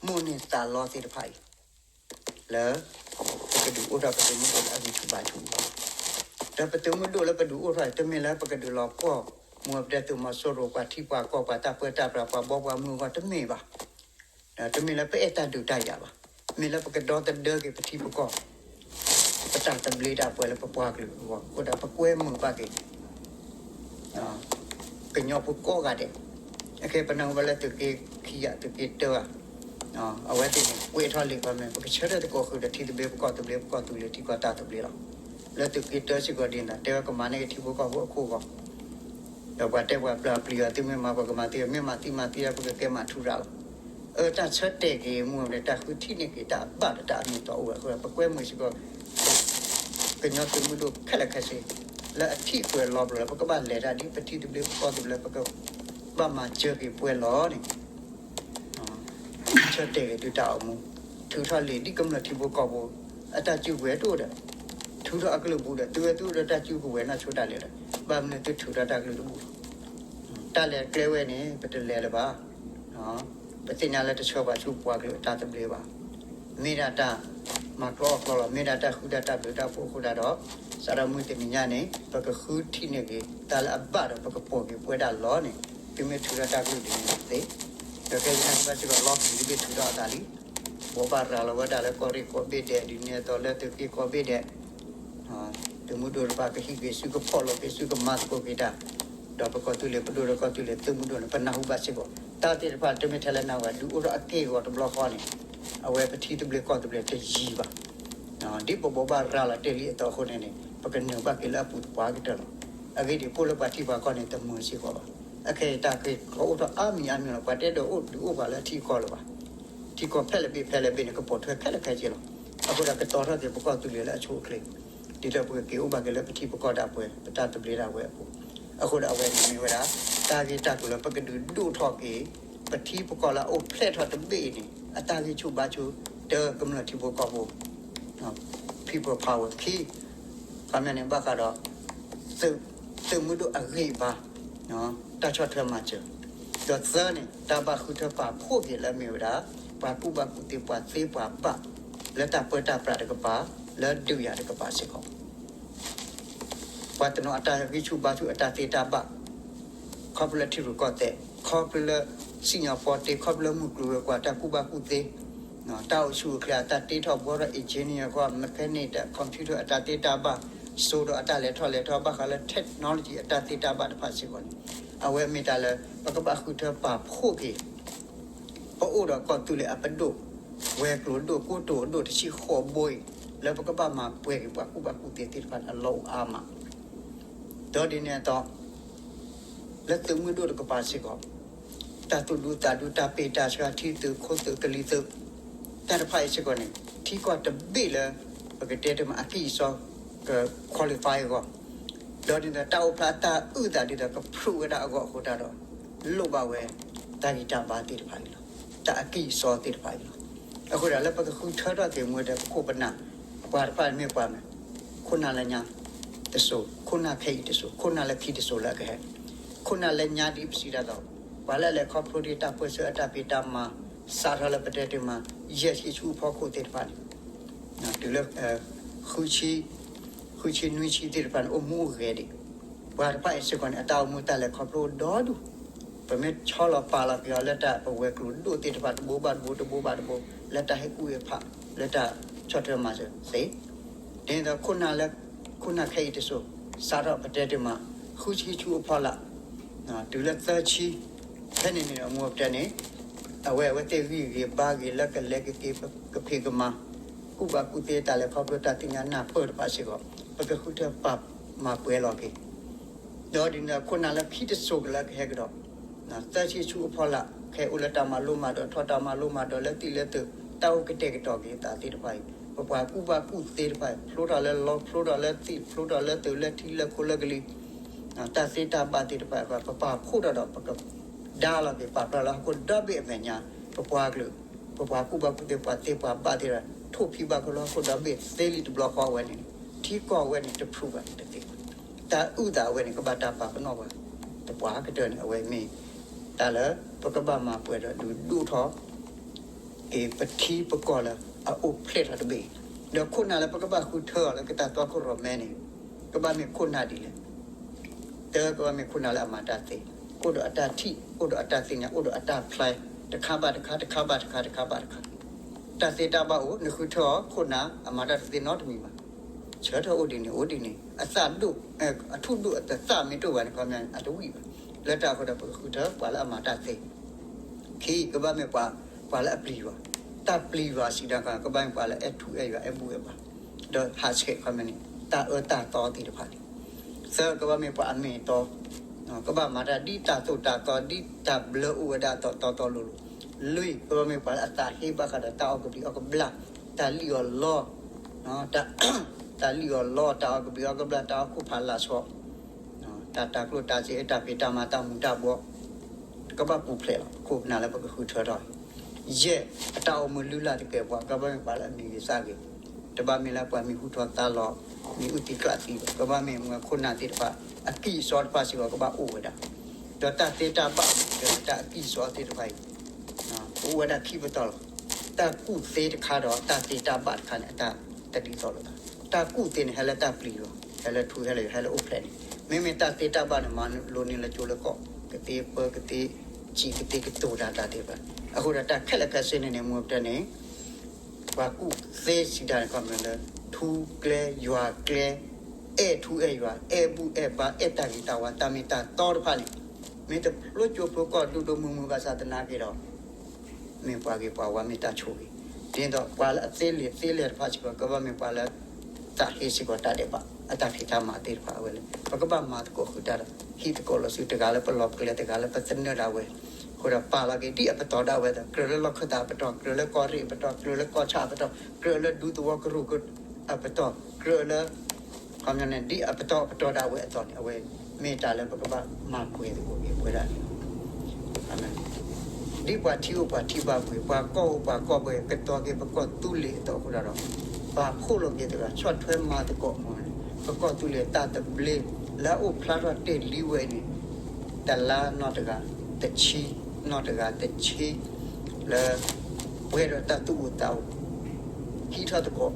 မိၣ်န့ၢ်သးလီသ့ၣ်တဖၣ်အံၤ လၢ ပကဒုးအိၣ်ထီၣ်ပသုးမုၢ်ဒိၣ်လၢအဂံၢ်ဆူၣ်ဘါဆူၣ်အဂီၢ်, ဒီးပသုးမုၢ်ဒိၣ်လၢပဒုးအိၣ်ထီၣ်အံၤ တမ့ၢ်လၢပကဒုးလီၤပှီၢ် မူဝဲပတဲသုးမီၤစိရိၤ ပှၤထံပှၤကီၢ် ပှၤတၢ်ပၢတၢ်ပြး ပှၤဘီပှၤမုၢ်အဂီၢ် တမ့ၢ်ဘၣ်. တမ့ၢ်လၢပအဲၣ်တၢ်ဒုးတၢ်ယၤဘၣ်. မ့ၢ်လၢပကဒီသဒၢက့ၤပထံပကီၢ် ပတၢ်သဘျ့တၢ်ပှဲၤလၢပပှၤကလုာ်အဂီၢ်အဃိဒီး ပကွဲမုာ်ဘၣ်က့ၤ ကညီဖိကိးဂၤဒဲး, အခဲပနၢ်ဟူဘၣ်လၢသုးက့ခံဂၤ သုးက့တၢဂၤ, အဝဲသ့ၣ်န့ၣ် ကွဲးထီၣ်လံာ်ဘၣ်မ့ၢ် ပကဆၢထၢၣ်သကိးဃုာ်ဒီးထံသဘျ့ ပကီၢ်သဘျ့ ပကီၢ်သူလ့ၤထံကီၢ်တၢ်သဘျ့လီၤ. လၢသုးက့တၢစ့ၢ်ကီးဒ်န့ၣ် တဲဝဲကမၤန့ၢ်က့ၤထံဖိကီၢ်ဖိအခိၣ်အဂီၢ်, ဒီးပှၤတဲပှၤပျၢၤပျံၤအီၤ သုမ့ၢ်မၤပှၤကမၤသံ မ့ၢ်မၤသံမၤသံဒီး ပကကဲမၤထူရၤလီၤ. အတၢ်ဆၢတဲာ်က့ၤမူဝဲ တၢ်ဃုထံၣ်န့ၢ်က့ၤတၢ်အဘၣ်ဒီးတၢ်အမုာ်သီအိၣ်ဝဲအဃိ ပကွဲမုာ်စ့ၢ်ကီး ကညီသုးမုၢ်ဒိၣ်ခဲလၢာ်ခဲဆ့ လၢအထံၣ်ပှဲၤလီၤပလိာ်လၢ ပကဘၣ်လဲၤတၢ်ဒ်ပထံသဘျ့ပကီၢ်သဘျ့ ပကဘၣ်မၤစၢၤက့ၤပှဲၤလီၤန့ၣ် ဆၢတဲာ်က့ၤသုတၢ်အိၣ်မူ, ထုးထီၣ်လံာ်ဒ်ကမျၢၢ်ထံဖိကီၢ်ဖိ အတၢ်စုကဝဲၤတအိၣ်ဒီး ထုးထီၣ်အကလုၢ်ပူၤဒီး သုဝဲသုအိၣ်ဒီးတၢ်စုကဝဲၤနီၢ်ဆိတၢ်လဲၤဒီး ဘၣ်မနုၤသုထုးထီၣ်တၢ်ကလုၢ်တဘူၣ်လီၤ. တၢ်လဲၤကျဲဝဲန့ၣ် ပတလဲၤလၢၤဘၣ်. ပသ့ၣ်ညါလၢတဆှၢပှၤဆူပှၤကလုာ်အတၢ်သဘျ့ဘၣ်. မ့ၢ်ဒၣ်တၢ်မၤကျီအီၣ်ကျီလီၤ, မ့ၢ်ဒၣ်တၢ်ဃုတၢ်တၢ်ဘျုးတၢ်ဖှိၣ်အဃိဒၣ်ဒီး စးထီၣ်မုၢ်တနံၤညါန့ၣ် ပကဃုထံၣ်န့ၢ်က့ၤ တၢ်လၢအဘၣ်ဒီးပကပိာ်က့ၤပဝဲဒၣ်လီၤန့ၣ် သုမ့ၢ်ထုးထီၣ်တၢ်ကလုၢ်ဒ်န့ၣ်သ့ ဒီးခဲအံၤန့ၣ် ဘၣ်စ့ၢ်ကီးလီၢ်ခံတဘ့ၣ်ထုးထီၣ်အသးလံ. ဘိးဘၣ်ရၤလီၤဝဲဒၣ်လၢကီၢ်ရ့ၣ်ကိးဘ့ၣ်ဒဲး ဒ်န့ၣ်အသိးလၢသုးက့ကိးဘ့ၣ်ဒဲး သုးမုၢ်ဒိၣ်တဖၣ် ကဟံးက့ၤဆူကဖီၣ်လိာ်က့ၤဆူကမၤသကိးက့ၤတၢ်, ဒီးပကီၢ်သူလ့ၤပဒိၣ်ဒီးကီၢ်သူလ့ၤသုးမုၢ်ဒိၣ်န့ၣ် ပနၢ်ဟူဘၣ်စ့ၢ်ကီး တၢ်သ့ၣ်တဖၣ်တမ့ၢ်ထဲလၢနၢ်ဝဲ ဒုးအိၣ်ထီၣ်အက့ၢ်အဂီၤတဘျီဃီန့ၣ် အဝဲပထံသဘျ့ကီၢ်သဘျ့တယံၤဘၣ်. ဒ်ပဘိးဘၣ်ရၤလီၤတ့ၢ်လံအသိးအဃိန့ၣ်န့ၣ် ပကနုာ်ဘၣ်က့ၤလၢအပူၤသပှၢ်ကတၢၢ်လီၤ. အဂ့ၢ်ဒ်အံၤ ပအိၣ်လၢပှၤထံပှၤကီၢ်န့ၣ် တမုာ်စ့ၢ်ကီးဘၣ်. အခဲအံၤတၢ်က့ၤကီအိၣ်ထီၣ်အါမံၤအါမံၤလီၤ. ပှၤတအဲၣ်ဒိးအိၣ်ဒုးအိၣ်ပှၤလၢအထံကီၢ်လၢၤဘၣ်. ထံကီၢ်ဖဲလဲၣ်ဘ့ၣ်ဖဲလဲၣ်ဘ့ၣ်န့ၣ် ကပိာ်ထွဲခဲလၢာ်ခဲဆ့လီၤ. အဃိဒီးကတီၤထီၣ်က့ၤပကီၢ်သူလ့ၤလၢအဆိအချ့ ဒ်သိးပကက့ၤအိၣ်ဘၣ်က့ၤလၢပထံပကီၢ်ဒၣ်ပှဲၤ ပတၢ်သဘျ့ဒၣ်ပှဲၤအပူၤ. အဃိဒီးအဝဲန့ၣ်မ့ၢ်ဝဲဒၣ် တၢ်ဂ့ၢ်တၢ်ကျိၤလၢပကဒုးဒိၣ်ထီၣ်က့ၤ ပထံပကီၢ်လၢအအိၣ်ဖျဲၣ်ထီၣ်တဘ့ၣ်အံၤန့ၣ် အတၢ်ဂံၢ်ဆူၣ်ဘါဆူၣ် တကမျၢၢ်ထံဖိကီၢ်ဖိ People Power ခံ ခီမ့ၢ်န့ၣ် ဘၣ်ဃးဒီး သုးမုၢ်ဒိၣ်အဂံၢ်အဘါ တၢ်ဆီၣ်ထွဲမၤစၢၤ, ဒီးသၢန့ၣ် တၢ်ဘၣ်ဃုထၢပာ်ဖှိၣ်က့ၤလၢမ့ၢ်ဝဲဒၣ် ပှၤကူၣ်ဘၣ်ကူၣ်သ့ ပှၤသ့ပှၤဘၣ် လၢတၢ်ပၢတၢ်ပြးတကပၤ လၢဒုးယၤတကပၤစ့ၢ်ကီး ပှၤတနီၤအတၢ်ဂံၢ်ဆူၣ်ဘါဆူၣ်အတၢ်သ့တၢ်ဘၣ် ခီဖျိလၢထံရူၢ်ကီၢ်သဲး ခီဖျိလၢစံၣ်ညီၣ်ပီတ့ ခီဖျိလၢမုၢ်ကျိၤဝဲၤကွာ်တၢ်ကူၣ်ဘၣ်ကူၣ်သ့ တၢ်အိၣ်ဆူၣ်အိၣ်ချ့အတၢ်တ့ထီၣ်ဘှီထီၣ် engineer ဃီ mechanic ဒီး computer အတၢ်သ့တၢ်ဘၣ် စိဒီးအတၢ်လဲၤထီၣ်လဲၤထီ ဘၣ်ဃးလၢ technology အတၢ်သ့တၢ်ဘၣ်တဖၣ်စ့ၢ်ကီးန့ၣ် အဝဲမ့ၢ်တၢ်လၢ ပကဘၣ်ဃုထၢပာ်ဖှိၣ်က့ၤ ပအိၣ်ဒီးကီၢ်သူလ့ၤအပဒိၣ် ဝဲၤကျိၤဒိၣ်ကိတိာ်ဒိၣ်တဆံဃိးဘိအံၤ လၢပကဘၣ်မၤပှဲၤက့ၤပှၤကူၣ်ဘၣ်ကူၣ်သ့သ့ၣ်တဖၣ်န့ၣ် အလီၢ်အိၣ်အါမး ဒီးဒ်န့ၣ်အသိး လၢသုးမုၢ်ဒိၣ်တကပၤစ့ၢ်ကီး တၢ်သူၣ်ဒူသးဒူ တၢ်ပ့ၢ်တၢ်ဆှါ ထံသုးခိၣ်သုးကလံၤသုး တၢ်တဖၣ်အံၤစ့ၢ်ကီးန့ၣ် ထံကီၢ်တဘ့ၣ်လၢ ပကတဲတမံၤအကံၢ်အစီ က qualify အဂီၢ် ဒီးဒ်သိးတၢ်အိၣ်ဖျါတၢ်အုၣ်သးဒ်သိးကဖျိးဝဲဒၣ်အဂီၢ်အဃိတၢ်ဒီး လိၣ်ဘၣ်ဝဲ တၢ်ဂံၢ်တၢ်ဘါသ့ၣ်တဖၣ်အံၤလီၤ. တၢ်အကံၢ်အစီသ့ၣ်တဖၣ်အံၤလီၤ. အဃိဒီးလၢပကဃုထၢထီၣ်က့ၤမူဒီး ပခိၣ်ပနၢ် ပှၤတဖၣ်မ့ၢ်ပှၤမ့ၢ် ခိၣ်နၢ်လၢညါတစိၤ ခိၣ်နၢ်ခဲအံၤတစိၤ ခိၣ်နၢ်လၢခံတစိၤလၢအကဟဲ ခိၣ်နၢ်လၢညါဒ်ပစံးတၢ်သိး ပှၤလၢအလဲၤခီဖျိဒ်တၢ်ပၢဆှၢအတၢ်ဖံးတၢ်မၤ စးထီၣ်လၢပတဲတ့ၢ်မး ယဲၢ်ဆံဆူအဖီခိၣ်သ့ၣ်တဖၣ်န့ၣ် တုၤလၢ ဃုဆံ, ဃုဆံနွံဆံသ့ၣ်တဖၣ်န့ၣ် အိၣ်မူအိၣ်ဂဲၤဒံး, ပှၤတဖၣ်အံၤစ့ၢ်ကီးန့ၣ် အတၢ်အိၣ်မူတၢ်လဲၤခီဖျိအိၣ်ဒီဒူၣ်, ပမ့ၢ်ဆီလီၤပာ်လီၤက့ၤအီၤလၢတၢ်ပဝဲၤကျိၤဒိၣ်သ့ၣ်တဖၣ် တဘိဘၣ်တဘိ တဘိဘၣ်တဘိ လၢတၢ်ဟ့ၣ်ကူၣ်ဟ့ၣ်ဖး လၢတၢ်ဆီၣ်ထွဲမၤစၢၤသ့, ဒ်သိးခိၣ်နၢ်လၢ ခိၣ်နၢ်ခဲအံၤတစိၤ စးထီၣ်ပတဲတ့ၢ်မး ဃုဆံဆူအဖီလာ် တုၤလၢသၢဆံ, ဖဲန့ၣ်န့ၣ်ဒီး မူပတဲန့ၣ် အဝဲအဝဲသ့ၣ်ဂံၢ်ဂ့ၤဘါဂ့ၤလၢကလဲၤကက့ၤကဖံးကမၤ ကူၣ်ဘၣ်ကူၣ်သ့တၢ်လဲၤခီဖျိတၢ်သ့ၣ်ညါနၢ်ပၢၢ်တဖၣ်စ့ၢ်ကီး ပကဃုထၢပာ်မၤပှဲၤလီၤက့ၤ ဒီးဒ်န့ၣ်ဒီး ခိၣ်နၢ်လၢခံတစိၤကလၢကဟဲကဒီး သၢဆံဆူအဖီလာ် ခဲအံၤအိၣ်လၢတၢ်မၤလိမၤဒိး ထီၣ်တၢ်မၤလိမၤဒိးလၢသံၣ်လၢသုး တၢ်အိၣ်ကတဲာ်ကတီၤက့ၤသးသ့ၣ်တဖၣ်အံၤ ပပှၤကူၣ်ဘၣ်ကူၣ်သ့တဖၣ်အံၤ ဖျိထီၣ်လၢလီ ဖျိထီၣ်လၢသံၣ် ဖျိထီၣ်လၢသုးလၢထံလၢခိလၢကလံၤ တၢ်သ့တၢ်ဘၣ်သ့ၣ်တဖၣ်အံၤ ပပာ်ဖှိၣ်ထီၣ်ဒီး ပကဒါလီၤက့ၤပာ်ဖျါလၢဟီၣ်ခိၣ်ဒီဘ့ၣ်အမဲာ်ညါ ပပှၤကလုာ် ပပှၤကူၣ်ဘၣ်ကူၣ်သ့ပှၤသ့ပှၤဘၣ်သ့ၣ်တဖၣ် ထိၣ်ဖံးဘၣ်ကလီဟီၣ်ခိၣ်ဒီဘ့ၣ်သ့လံတဘျီဃီအဝဲန့ၣ် ထံကီၢ်အဝဲန့ၣ်တဖုဘၣ်တသ့ဘၣ် တၢ်အုၣ်သးအဝဲန့ၣ် ကဘၣ်တၢ်ပာ်ပနီၣ်ပှၤ သပှၢ်ကတၢၢ်န့ၣ် အဝဲမ့ၢ် တၢ်လၢပကဘၣ်မၤပှဲၤဒီးဒုးဒိၣ်ထီၣ် က့ၤပထံပကီၢ်လၢအအိၣ်ဖျဲၣ်ထီၣ်တဘ့ၣ်အံၤ ဒီးခိၣ်နၢ်လၢပကဘၣ်ဃုထၢအီၤလၢကတၢ်သွၣ်ခိၣ်ရိၣ်မဲန့ၣ် ကဘၣ်မ့ၢ်ခိၣ်နၢ်ဒ်လဲၣ် တၢ်ကဘၣ်မ့ၢ်ခိၣ်နၢ်လၢအမၤတၢ်သ့, အိၣ်ဒီးအတၢ်ထံၣ်, အိၣ်ဒီးအတၢ်သ့ၣ်ညါ, အိၣ်ဒီးအတၢ်ဖျါ, တခါဘၣ်တခါ, တခါဘၣ်တခါ, တခါဘၣ်တခါ, တၢ်သ့တၢ်ဘၣ်အိၣ်, နဃုထၢအီၤခိၣ်နၢ် အမၤတၢ်တသ့နီတမံၤဘၣ်. ဆၢထၢၣ်အိၣ်ဒ်န့ၣ် အိၣ်ဒ်န့ၣ်, အသးဒိၣ်, အထူၣ်ဒိၣ်အသးမ့ၢ်တအိၣ်ဘၣ်န့ၣ် ခီပညီအတဝံၣ်ဘၣ်. လၢတၢ်အဃိဒီး ပကဃုထၢပှၤလၢအမၤတၢ်သ့ ခံ, ကဘၣ်မ့ၢ်ပှၤ, ပှၤလၢအပျံၤယွၤ, တၢ်ပျံၤယွၤစံးတၢ်ခီ ကဘၣ်မ့ၢ်ပှၤလၢအဲၣ်ထူအဲၣ်ယွၤ အဲၣ်ဘူၣ်အဲၣ်ဘါ, ဒီးဟးဆှဲးခီမ့ၢ်န့ၣ် တၢ်အၢတၢ်သီသ့ၣ်တဖၣ်န့ၣ်, သၢ, ကဘၣ်မ့ၢ်ပှၤအမ့ၢ်အတီ, ကဘၣ်မၤတၢ်ဒ်တၢ်သိၣ်တၢ်သီ ဒ်တၢ်ဘျၢအိၣ်ဝဲဒၣ်အသိးတီတီလိၤလိၤ, လွံၢ်, ကဘၣ်မ့ၢ်ပှၤလၢအသးဟ့ဘၣ်ဃးဒီးတၢ်အီၣ်ကဘျံးအီၣ်ကဘျၣ်, တၢ်လံၣ်အီၣ်လီ, တၢ်လံၣ်အီၣ်လီ, တၢ်အီၣ်ကဘျံးအီၣ်ကဘျၣ်, တၢ်အီၣ်ခိၣ်ဖးလၢ်ဆီ တၢ်တၤကျိၣ်တၤစ့, တၢ်ဖံးတၢ်မၤ, တၢ်မူၤတၢ်ဘှီး, ကဘၣ်ပူၤဖျဲးလီၤ. ခိၣ်နၢ်လၢပကဃုထၢထီၣ်, ယဲၢ်, အတၢ်အိၣ်မူလုၢ်လၢ်တကဲာ်ပှၤ, ကဘၣ်မ့ၢ်ပှၤလၢအမံၤဂ့ၤသးဂ့ၤ, တဘၣ်မ့ၢ်လၢပှၤမံၤဟူထီၣ်သါလီၤ, မံၤအုၣ်သံကျၣ်သံဘၣ်. ကဘၣ်မ့ၢ်မ့ၢ်ခိၣ်နၢ်သ့ၣ်တဖၣ် အကံၢ်အစီတဖၣ်စ့ၢ်ကီးကဘၣ်အိၣ်ဝဲဒၣ်, ဒီးတၢ်သ့တၢ်ဘၣ်ဒီးတၢ်အကံၢ်အစီသ့ၣ်တဖၣ်အံၤ အိၣ်ဝဲဒၣ်ခံပတီၢ်လီၤ. တၢ်ကူၣ်သ့တခါဒီးတၢ်သ့တၢ်ဘၣ်တခါန့ၣ် အတၢ်တဒ်သိးလိာ်သး. တၢ်ကူၣ်သ့န့ၣ် ဟဲလၢတၢ်ပျံၤယွၤ, ဟဲလၢထူ ဟဲလၢယွၤ, ဟဲလၢအိၣ်ဖျဲၣ်န့ၣ်, မ့မ့ၢ်တၢ်သ့တၢ်ဘၣ်န့ၣ် မၤလိန့ၢ်လၢကၠိလၢကီၢ်, ကသ့ပၢကသ့စံး ကသ့ကတိၤတၢ်တၢ်သ့ၣ်တဖၣ်. အဃိဒီးတၢ်ခဲလၢာ်ခဲဆ့န့ၣ်န့ၣ် မူပတဲန့ၣ် ပှၤကူၣ်သ့စံးတၢ်န့ၣ် ခီမ့ၢ်လၢ ထူကျဲယွၤကျဲ, အဲၣ်ထူအဲၣ်ယွၤ, အဲၣ်ဘူၣ်အဲၣ်ဘါ, အဲၣ်တၢ်ဂ့ၤတၢ်ဝါ, တၢ်မ့ၢ်တၢ်တီတဖၣ်န့ၣ် မ့ၢ်တဖျိကၠိဖျိကီၢ်ဒိၣ်ဒိၣ်မုၢ်မုၢ်ဘၣ်ဆၣ်သနာ်က့ဒီး မ့ၢ်ပှၤဂ့ၤပှၤဝါ မ့ၢ်တၢ်ဆိၣ်ဂ့ၤ, ဒ်သိးပှၤလၢအသ့လံာ်သ့လဲၢ်တဖၣ်စ့ၢ်ကီး ကဘၣ်မ့ၢ်ပှၤလၢ သးဟ့စ့ၢ်ကီးတၢ်ဒဲးဘး အတၢ်ဖံးတၢ်မၤသ့ၣ်တဖၣ်အဝဲလၢ ပကဘၣ်မၤသကိးဃုာ်တၢ်ဒီး ဟံးသကိးလီၤဆူတဂၤလၢပလီၢ်ပကျဲ တဂၤလၢပသနၢၣ်ဒၣ်ဝဲ, အဃိဒီးပာ်လီၤက့ၤဒ်အပတီၢ်ဒၣ်ဝဲဒီး ကြၢးလၢလီၢ်ခၢၣ်သးအပတီၢ်, ကြၢးလၢကီၢ်ရ့ၣ်အပတီၢ်, ကြၢးလၢကီၢ်ဆၣ်အပတီၢ်, ကြၢးလၢဒူသဝီကရူၢ်အပတီၢ်, ကြၢးလၢ ခီပညီန့ၣ် ဒ်အပတီၢ်အပတီၢ်ဒၣ်ဝဲအသိးန့ၣ် အဝဲမ့ၢ်တၢ်လၢပကဘၣ်မၤပှဲၤသကိးက့ၤပဝဲဒၣ်န့ၣ်လီၤ. ဒ်ပှၤထံအိၣ်ပှၤထံဘၣ်ပှ့ၤ, ပှၤကီၢ်အိၣ်ပှၤကီၢ်ပှ့ၤ, ကတီၤက့ၤပကီၢ်သူလ့ၤအသိးအဃိဒီး ပာ်ဖှိၣ်လီၤက့ၤသကိး ဆီၣ်ထွဲမၤသကိးမ့ၢ်န့ၣ် ပကီၢ်သူလ့ၤတၢ်သဘျ့ လၢအအိၣ်ဖျါထီၣ်တ့ၢ်လံဝဲအံၤန့ၣ် တလါနီၢ်တဂၤတဆံ, နီၢ်တဂၤတဆံ လၢ ပှဲၤဒီးတၢ်သူၣ်အိၣ်သးအိၣ် ဟံးထီၣ်သကိး,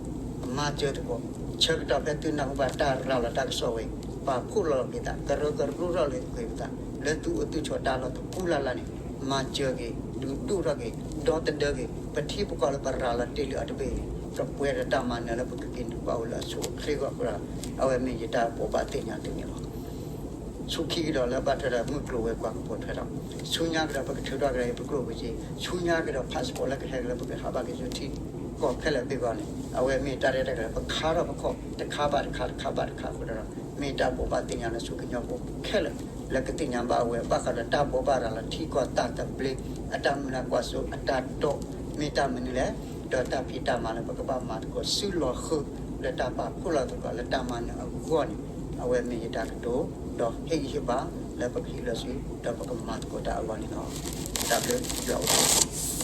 မၤစၢၤသကိး, ဆၢကတီၢ်ဖဲသုနၢ်ဟူဘၣ်တၢ်ရၤလီၤတၢ်ကစီၣ်ဝဲအံၤ ပာ်ဖှိၣ်လီၤက့ၤသး ကရၢကရိထီၣ်လၢသကွဲၤပသး လၢသုအိၣ်သုဆိးတၢ်လီၢ်တပူၤလၢ်လၢ်န့ၣ် မၤစၢၤက့ၤ ဒုးဒိၣ်ထီၣ်က့ၤ ဒီသဒၢက့ၤ ပထံပကီၢ်လၢပရၤလီၤတ့ၢ်လံအီၤတဘ့ၣ်အံၤန့ၣ် ကပှဲၤဒီးတၢ်မၤနၢၤလၢပကက့ၤနုာ်ဘၣ်အိၣ်လၢအဆိအချ့အဂီၢ်အဃိဒီး အဝဲမ့ၢ်ယတၢ်ဘိးဘၣ်သ့ၣ်ညါသုန့ၣ်လီၤ. ဆူခံကဒီးလၢဘၣ်ထွဲဒီးမုၢ်ကျိၤဝဲၤကွာ်ကပိာ်ထွဲထီၣ်, ဆူညါကဒီးပကထုးထီၣ်ကဒီး ပကျိၣ်ပစ့, ဆူညါကဒီး passport လၢကဟဲက့ၤလၢပကဟးဘၣ်က့ၤဆူထံကီၢ်ခဲလၢာ်သ့ၣ်တဖၣ်န့ၣ် အဝဲမ့ၢ်တၢ်ရဲၣ်တၢ်ကျဲၤ ပခါထီၣ်ပခီၣ် တခါဘၣ်တခါ တခါဘၣ်တခါအဃိဒီး မ့ၢ်တၢ်ဘိးဘၣ်သ့ၣ်ညါလၢဆူကညီဖိခဲလၢာ် လၢကသ့ၣ်ညါဘၣ်အဝဲ ဘၣ်ဃးဒီးတၢ်ဘိးဘၣ်ရၤလီၤထံကီၢ်တၢ်သဘျ့ အတၢ်မုၢ်လၢ်ကွၢ်စိ အတၢ်တိာ် မ့ၢ်တၢ်မနုၤလဲၣ်, ဒီးတၢ်ဖံးတၢ်မၤလၢပကဘၣ်မၤသကိးစုလီၤဃုာ် လၢတၢ်ပာ်ဖှိၣ်လီၤသကိးလၢတၢ်မၤနၢၤအဂီၢ်န့ၣ် အဝဲမ့ၢ်ယတၢ်ကတိၤ ဒီးဟ့ၣ်ဂံၢ်ဟ့ၣ်ဘါလၢပကဟံးလီၤစု ဒီးပကမၤသကိးတၢ်အဂီၢ်န့ၣ်လီၤ. တၢ်ဘျုးယွၤအိၣ်